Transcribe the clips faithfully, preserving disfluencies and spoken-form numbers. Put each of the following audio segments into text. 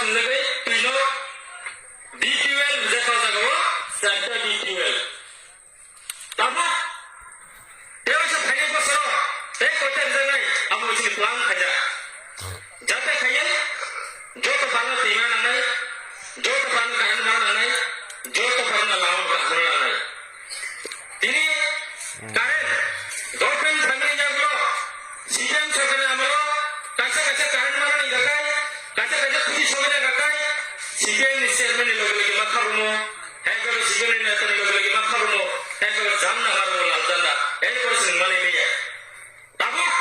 Hwnjagwi twino B T L hwnjak o jaga o, Santa B T L. Tabuk tei waisa phainai bosoro tei koita rijaknai abo chini plan khaijak. Jate khaiya joto pharno twima nangnai, joto pharno kaham ma nangnai, joto pharno lama kaham ma nangnai. Tini current government family jaglo C P M sorkar amolo kaisa kaisa current manani gakai, kaisa kaisa free sogina gakai, C P M ni chairman ni loge loge ma khabumo, hai kabo C P M ni neta ni loge loge ma khabumo, hai kabo jamna marumo lal janda, hai kabo sing mani meya. Tabuk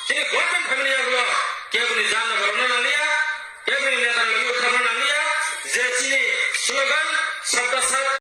tini government family jaglo